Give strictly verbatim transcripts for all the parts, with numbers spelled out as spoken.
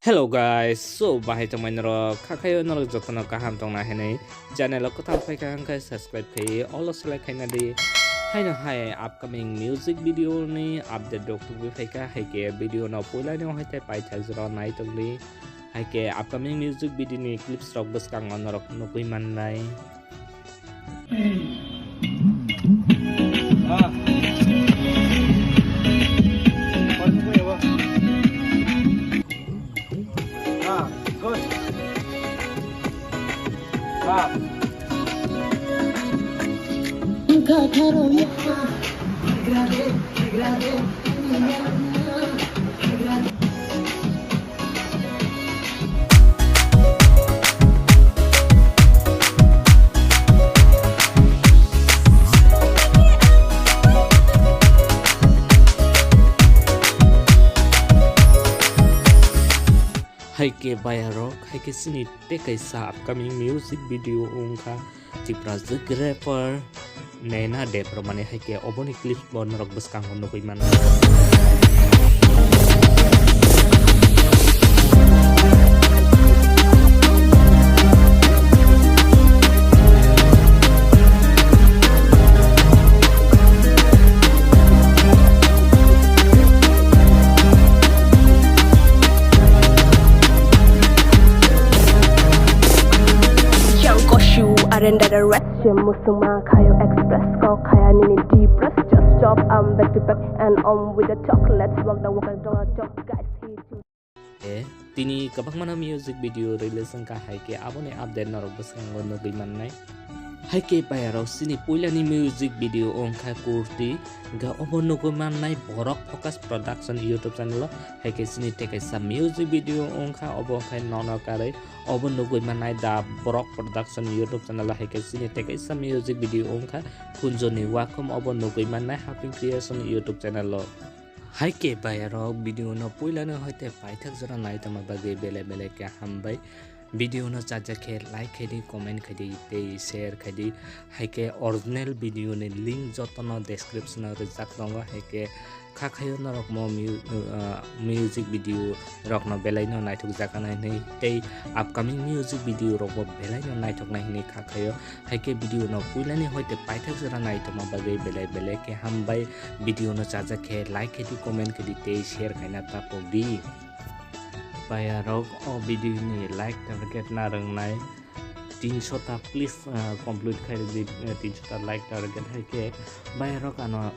Hello guys, so bahai tongmai norok, kha khayo norok jotono kaham tongna hinwi channel o kwtal phaikha hwnkhe subscribe khaiwi all o select khaina di. Haino hai upcoming music video ni update rok tubui phaikha, haikhe video no puilani hoite paithak jora nai tongdi. Haikhe upcoming music video ni clips rok bwskango norok nugui mannai. Haikhe bayarok, haikhe chini tei kaisa upcoming music video wngkha Tiprajwk rapper Naina Deb romani, haikhe oboni clip bo norok bwskango nugui mano. Yang koshu arenda da red. Musung ma khayo express ko khaya nini depress. Just stop, I'm back to back and on with the talk. Let's walk the walk and talk the talk, guys. He too. E, tini kwbangma no music video release wngkha, haikhe aboni update norok bwskango nugui mannai. Haikhe bayarok chini puilani music video wngkha Kurti, ga obo nugui mannai Borok Focus Production YouTube channel o. Haikhe chini tei kaisa music video wngkha, obo wngkha Nono Karwi, obo nugui mannai da Borok Production YouTube channel o. Haikhe chini tei kaisa music video wngkha Khunjoni Wakhum, obo nugui mannai Haping Creation YouTube channel o. Haikhe bayarok video no puilani hoite paithak jora naitongma bagwi belai belai khe hambai. Video no chajak khe like khaidi, comment khaidi tei share khaidi. Haikhe original video ni link jotono description o rijak tongo. Haikhe kha khayo norok mo mu-, uh, music video rokno belai no naithok jaknai hinwi tei upcoming music video rokbo belai no naithoknai hinwi kha khayo. Haikhe video no puilani hoite paithak jora naitongma bagwi belai belai khe hambai. Video no chajak khe like khaidi, comment khaidi tei share khaina tapokdi. Bayarok o video ni like target na rwngnai tinsho ta, please, uh, complete khai di, uh, tinsho ta like target. Haikhe bayarok ano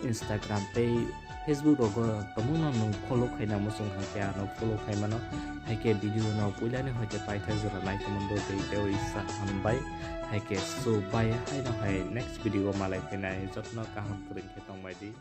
Instagram tei Facebook rogo tongmano nwng follow khaina muchung hwnkhe ano follow khaimano. Haikhe video no puilani hoite paithak jora naitongma bagwi tei isa hambai. Haikhe so bye, haino hai next video o malai phainai, jotono kaham kwrwng khe tongbai di.